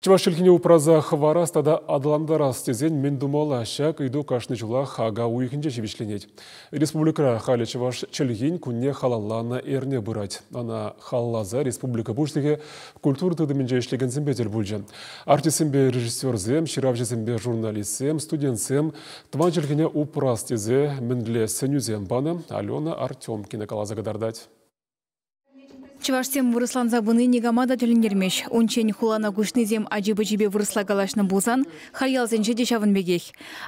Чӑваш чӗлхине упраса хӑварас тата аталантарас тесен мӗн тумалла? Ҫак ыйту кашни ҫулах ака уйӑхӗнче ҫивӗчленет. Республикӑра халӗ чӑваш чӗлхин кунне халалланӑ эрне пырать. Ӑна халалласа республика Пуҫлӑхӗ культура тытӑмӗнче ӗҫлекенсемпе тӗл пулчӗ. Артистсемпе режиссерсем, ҫыравҫӑсемпе журналистсем, студентсем тӑван чӗлхене упрас тесе мӗнле сӗнӳсем панӑ, Алена Артемкина каласа кӑтартать. Чӑвашсем вырӑсланса пыни никама та тӗлӗнтермест. Унччен хулана куҫнисем ачи-пӑчипе вырӑсла калаҫнӑ пулсан, халь ялсенче те ҫавӑн пекех.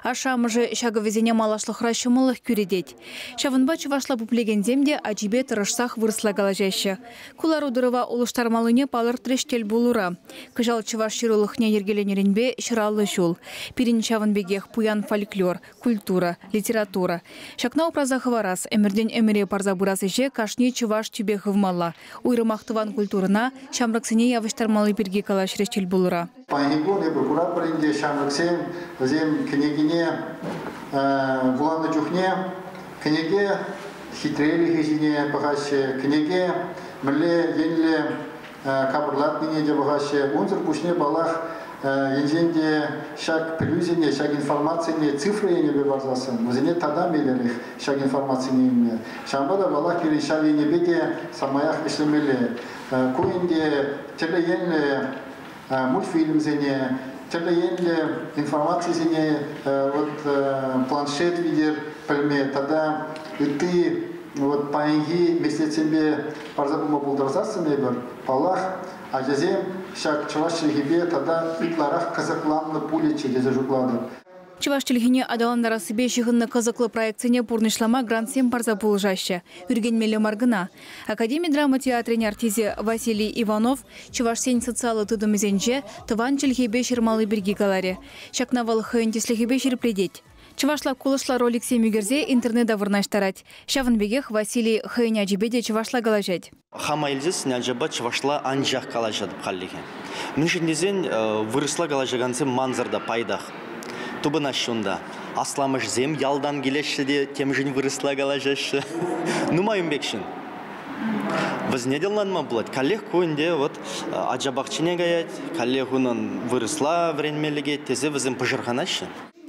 Ашшӗ-амӑшӗ ҫакӑ вӗсене малашлӑхра ҫӑмӑллӑх кӳретет. Ҫавӑнпа чӑвашла пуплекенсем те ачипе тӑрӑшсах вырӑсла калаҫаҫҫӗ. Ку лару-тӑрӑва улӑштармаллине палӑртрӗҫ тӗл пулура. Кӑҫал чӑваш ҫырулӑхне йӗркеленӗренпе 150 ҫул. Пирӗн ҫавӑн пекех пуян фольклор, культура, литература. Ҫакна упраса хӑварас, ӗмӗртен ӗмӗре парса пырас ӗҫе кашни чӑваш тӳпе хывмалла. Уйрӑмах тӑван культурӑна ҫамрӑксене явӑҫтармалли пирки калаҫрӗҫ тӗлпулура. Паянхи кун эпир куратпӑр ӗнтӗ, ҫамрӑксем вӗсем кӗнекене вуланӑ чухне кӗнеке хитрелӗхӗ ҫине пӑхаҫҫӗ, кӗнеке мӗнле енлӗ капӑрлатнине те пӑхаҫҫӗ. Унсӑр пуҫне, паллах, енчен те ҫак пӗлӳсене, ҫак информацине цифра енӗпе парсассӑн, вӗсене тата меллӗрех ҫак информацине илме. Ҫавӑнпа та, паллах, пирӗн ҫав енӗпе те самаях ӗҫлемелле. Ку ӗнтӗ тӗрлӗ енлӗ мультфильмсене, тӗрлӗ енлӗ информацисене вот планшет витӗр пӗлме тата ытти вот паянхи меслетсемпе парса пыма пултарсассӑн эпир, паллах, ачасем ҫак чӑваш чӗлхипе тата ытларах кӑсӑкланнӑ пулӗччӗ тесе шутлатӑп. Чӑваш чӗлхине аталантарассипе ҫыхӑннӑ кӑсӑклӑ проектсене пурнӑҫлама грантсем парса пулӑшаҫҫӗ. Ӳркенмелле мар кӑна. Академи драма театрӗн артисчӗ Василий Иванов чӑвашсен социаллӑ тытӑмӗсенче тӑван чӗлхепе ҫырмалли пирки каларӗ. Ҫакна вӑл хӑйӗн тӗслӗхӗпе ҫирӗплетет. Чӑвашла кулӑшла роликсем ӳкерсе интернета вырнаҫтарать. Ҫавӑн пекех Василий хӑйӗн ачипе те чӑвашла калаҫать. Хама илсессӗн ачапа чӑвашла анчах калаҫатӑп хальлӗхе. Мӗншӗн тесен вырӑсла калаҫакансем мансӑр та пайтах. Тупӑнаҫҫӗ унта. Асламӑшӗсем ялтан килеҫҫӗ те темшӗн вырӑсла калаҫаҫҫӗ. Нумай ун пек ҫын. Вӗсене те ӑнланма пулать. Каллех ку ӗнтӗ вот ача пахчине каять, каллех унӑн вырӑсла вӗренме лекет тесе вӗсем пӑшӑрханаҫҫӗ.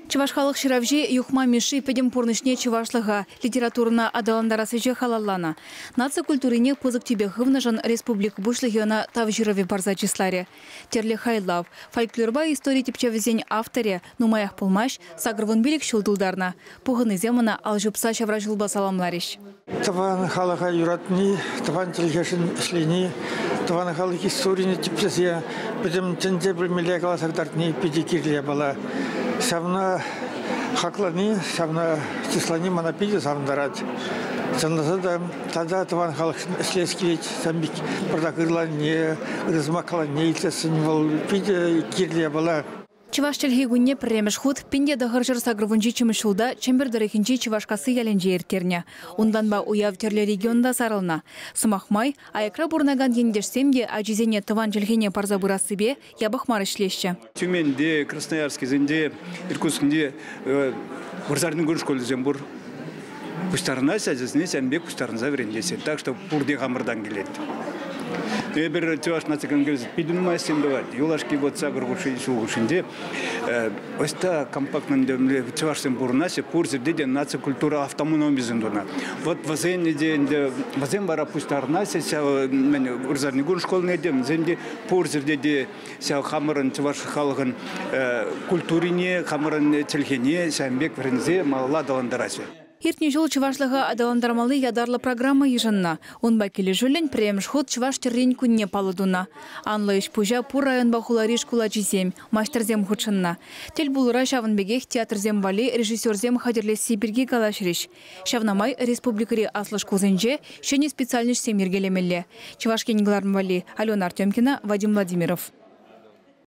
Чӑваш халӑх ҫыравҫи Юхма Мишши пӗтӗм пурнӑҫне чӑвашлӑха, литературӑна аталантарас ӗҫе халалланӑ. Наци культурине пысӑк тӳпе хывнӑшӑн республика Пуҫлӑхӗ ӑна Тав ҫырӑвӗ парса чысларӗ. Тӗрлӗ хайлав, фольклорпа истори тӗпчевӗсен авторӗ нумаях пулмасть 85 ҫул тултарнӑ. Пухӑннисем ӑна ал ҫупса ҫавра ҫулпа саламларӗҫ. Тӑван халӑха юратни, тӑван чӗлхешӗн ӗҫлени, тӑван халӑх историне тӗпчесе пӗтӗм тӗнче пӗлмелле каласа кӑтартни питӗ кирлӗ япала. Ҫавна хаклани, ҫавна чыслани мана питӗ савӑнтарать. Чӑнласа та тата тӑван халӑхшӑн ӗҫлес килет. Ҫавӑн пек пӑртак ырланине, ырӑ сӑмах каланине илтсессӗн вӑл питӗ кирлӗ япала. Чӑваш чӗлхи кунне пӗрремӗш хут 1987 ҫулта Чӗмпӗр тӑрӑхӗнчи Чӑвашкасси ялӗнче ирттернӗ. Унтанпа уяв тӗрлӗ регионта сарӑлнӑ. Сӑмах май, аякра пурӑнакан ентешсем те ачисене тӑван чӗлхене парса пырассипе япӑх мар ӗҫлеҫҫӗ. Тюменьте, Красноярскисенче, Иркутскинче вырсарникун шкулӗсем пур. Пуҫтарӑнаҫҫӗ ачасене ҫавӑн пек пуҫтарӑнса вӗрентеҫҫӗ. Так что пурте хамӑртан килет. Эпир Чӑваш наци конгресӗ питӗ нумай ӗҫсем тӑвать. Юлашки вот сакӑр ҫул хушшинче ӑҫта компактно чӑвашсем пурӑнаҫҫӗ, пур ҫӗрте те наци культура автономийӗсем тунӑ. Вот вӗсен те ӗнтӗ вӗсем вара пуҫтарӑнаҫҫӗ ҫав мӗн вырсарникун школне те, вӗсем те пур ҫӗрте те ҫав хамӑрӑн чӑваш халӑхӑн культурине, хамӑрӑн чӗлхене ҫавӑн пек вӗренсе малалла аталантараҫҫӗ. Иртнӗ ҫул чӑвашлӑха аталантармалли ятарлӑ программа йышӑннӑ. Унпа килӗшӳллӗн пӗрремӗш хут Чӑваш тӗррин кунне паллӑ тунӑ. Анлӑ ӗҫ-пуҫа пур районпа хулари шкул ачисем, маҫтӑрсем хутшӑннӑ. Тӗл пулура ҫавӑн пекех театрсем валли режиссерсем хатӗрлесси пирки калаҫрӗҫ. Ҫавна май республикӑри аслӑ шкулсенче ҫӗнӗ специальноҫсем йӗркелемелле. Чӑваш Ен кӑларӑм валли Алена Артемкина, Вадим Владимиров.